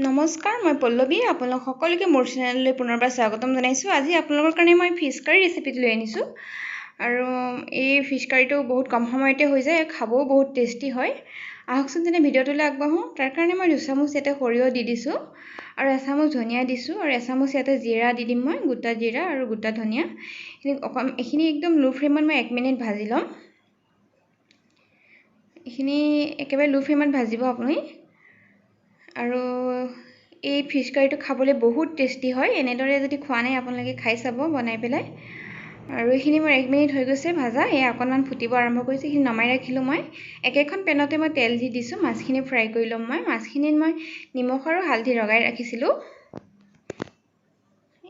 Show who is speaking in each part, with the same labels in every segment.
Speaker 1: নমস্কাৰ, মই পল্লৱী, আপোনালোক সকলোকে মোৰ চেনেললৈ পুনৰবাৰ স্বাগতম জনাইছোঁ। আজি আপোনালোকৰ কাৰণে মই ফিছ কাৰী ৰেচিপিটো লৈ আনিছোঁ। আৰু এই ফিছ কাৰীটো বহুত কম সময়তে হৈ যায়, খাবও বহুত টেষ্টি হয়। আহকচোন তেনে ভিডিঅ'টোলৈ আগবাঢ়োঁ। তাৰ কাৰণে মই 2 চামুচ ইয়াতে সৰিয়হ দি দিছোঁ আৰু এচামুচ ধনিয়া দিছোঁ আৰু এচামুচ ইয়াতে জিৰা দি দিম মই, গোটা জিৰা আৰু গোটা ধনিয়া। এইখিনি অকণ এইখিনি একদম ল' ফ্লেমত মই 1 মিনিট ভাজি ল'ম। এইখিনি একেবাৰে ল' ফ্লেমত ভাজিব আপুনি। আৰু এই ফিছ কাৰীটো খাবলৈ বহুত টেষ্টি হয়। এনেদৰে যদি খোৱা নাই আপোনালোকে, খাই চাব বনাই পেলাই। আৰু এইখিনি মোৰ 1 মিনিট হৈ গৈছে ভাজা। এয়া অকণমান ফুটিব আৰম্ভ কৰিছে। এইখিনি নমাই ৰাখিলোঁ মই। একেখন পেনতে মই তেল দি দিছোঁ। মাছখিনি ফ্ৰাই কৰি ল'ম মই। মাছখিনিত মই নিমখ আৰু হালধি লগাই ৰাখিছিলোঁ।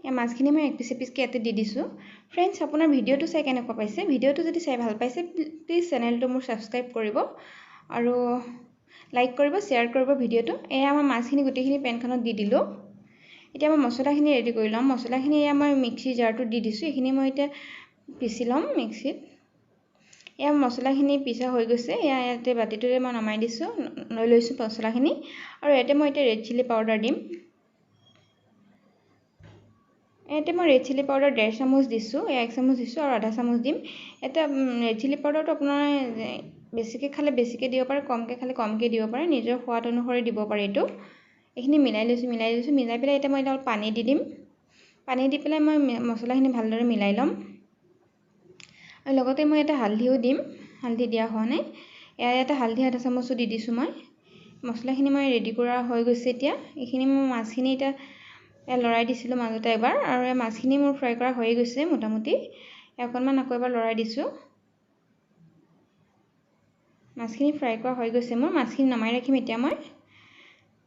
Speaker 1: এই মাছখিনি মই এক পিচ এপিচকৈ ইয়াতে দি দিছোঁ। ফ্ৰেণ্ডছ, আপোনাৰ ভিডিঅ'টো চাই কেনেকুৱা পাইছে? ভিডিঅ'টো যদি চাই ভাল পাইছে, প্লিজ চেনেলটো মোৰ ছাবস্ক্ৰাইব কৰিব আৰু লাইক কৰিব, শ্বেয়াৰ কৰিব ভিডিঅ'টো। এয়া মই মাছখিনি গোটেইখিনি পেনখনত দি দিলোঁ। এতিয়া মই মছলাখিনি ৰেডি কৰি ল'ম। মছলাখিনি এয়া মই মিক্সি জাৰটোত দি দিছোঁ। এইখিনি মই এতিয়া পিচি ল'ম মিক্সিত। এয়া মছলাখিনি পিছা হৈ গৈছে। এয়া ইয়াতে বাতিটোতে মই নমাই দিছোঁ, লৈ লৈছোঁ মছলাখিনি। আৰু ইয়াতে মই এতিয়া ৰেড চিলি পাউডাৰ দিম। ইয়াতে মই ৰেড চিলি পাউডাৰ 1.5 চামুচ দিছোঁ। এয়া 1 চামুচ দিছোঁ আৰু আধা চামুচ দিম। ইয়াতে ৰেড চিলি পাউডাৰটো আপোনাৰ বেছিকৈ খালে বেছিকৈ দিব পাৰে, কমকৈ খালে কমকৈ দিব পাৰে, নিজৰ সোৱাদ অনুসৰি দিব পাৰে এইটো। এইখিনি মিলাই লৈছোঁ, মিলাই লৈছোঁ। মিলাই পেলাই এতিয়া মই অলপ পানী দি দিম। পানী দি পেলাই মই মছলাখিনি ভালদৰে মিলাই ল'ম। আৰু লগতে মই ইয়াতে হালধিও দিম। হালধি দিয়া হোৱা নাই। এয়া ইয়াতে হালধি আধা চামুচো দি দিছোঁ মই। মছলাখিনি মই ৰেডি কৰা হৈ গৈছে। এতিয়া এইখিনি মই মাছখিনি এতিয়া লৰাই দিছিলোঁ মাজতে এবাৰ। আৰু এই মাছখিনি মোৰ ফ্ৰাই কৰা হৈয়ে গৈছে মোটামুটি। অকণমান আকৌ এবাৰ লৰাই দিছোঁ। মাছখিনি ফ্ৰাই কৰা হৈ গৈছে মোৰ। মাছখিনি নমাই ৰাখিম এতিয়া মই।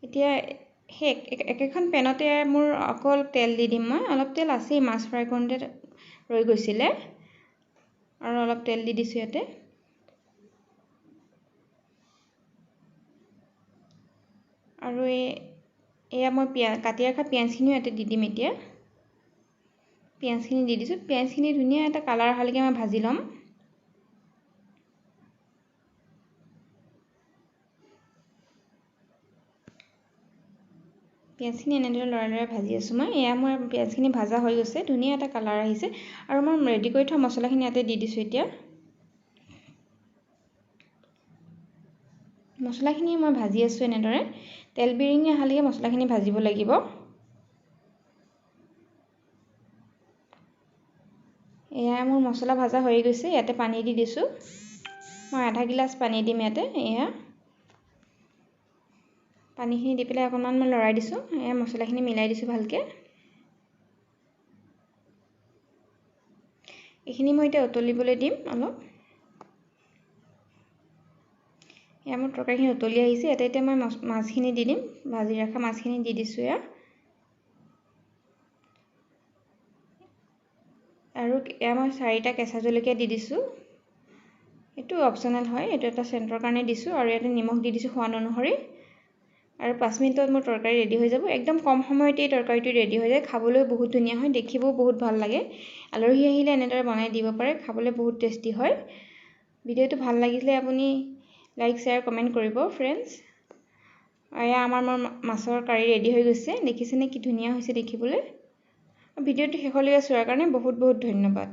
Speaker 1: এতিয়া সেই একেখন পেনতে মোৰ অকল তেল দি দিম মই। অলপ তেল আছেই, মাছ ফ্ৰাই কৰোঁতে ৰৈ গৈছিলে। আৰু অলপ তেল দি দিছোঁ ইয়াতে। আৰু এই এয়া মই কাটি ৰখা পিঁয়াজখিনিও ইয়াতে দি দিম। এতিয়া পিঁয়াজখিনি দি দিছোঁ। পিঁয়াজখিনি ধুনীয়া এটা কালাৰ অহালৈকে মই ভাজি ল'ম। পিঁয়াজখিনি এনেদৰে লৰাই লৰাই ভাজি আছোঁ মই। এয়া মোৰ পিঁয়াজখিনি ভাজা হৈ গৈছে, ধুনীয়া এটা কালাৰ আহিছে। আৰু মই ৰেডি কৰি থোৱা মছলাখিনি ইয়াতে দি দিছোঁ। এতিয়া মছলাখিনি মই ভাজি আছোঁ। এনেদৰে তেল বিৰিঙি অহালৈকে মছলাখিনি ভাজিব লাগিব। এয়া মোৰ মছলা ভাজা হৈ গৈছে। ইয়াতে পানী দি দিছোঁ মই। আধা গিলাচ পানী দিম ইয়াতে। এয়া পানীখিনি দি পেলাই অকণমান মই লৰাই দিছোঁ। এয়া মছলাখিনি মিলাই দিছোঁ ভালকৈ। এইখিনি মই এতিয়া উতলিবলৈ দিম অলপ। এয়া মোৰ তৰকাৰীখিনি উতলি আহিছে। ইয়াতে এতিয়া মই মাছখিনি দি দিম। ভাজি ৰখা মাছখিনি দি দিছোঁ এয়া। আৰু এয়া মই চাৰিটা কেঁচা জলকীয়া দি দিছোঁ। এইটো অপশ্যনেল হয়, এইটো এটা চেণ্টৰ কাৰণে দিছোঁ। আৰু ইয়াতে নিমখ দি দিছোঁ সোৱাদ অনুসৰি। আৰু 5 মিনিটত মোৰ তৰকাৰী ৰেডি হৈ যাব। একদম কম সময়তে এই তৰকাৰীটো ৰেডি হৈ যায়। খাবলৈও বহুত ধুনীয়া হয়, দেখিবও বহুত ভাল লাগে। আলহী আহিলে এনেদৰে বনাই দিব পাৰে, খাবলৈ বহুত টেষ্টি হয়। ভিডিঅ'টো ভাল লাগিলে আপুনি লাইক, শ্বেয়াৰ, কমেণ্ট কৰিব ফ্ৰেণ্ডছ। এয়া আমাৰ মোৰ মাছৰ কাৰী ৰেডি হৈ গৈছে। দেখিছেনে কি ধুনীয়া হৈছে দেখিবলৈ? ভিডিঅ'টো শেষলৈকে চোৱাৰ কাৰণে বহুত বহুত ধন্যবাদ।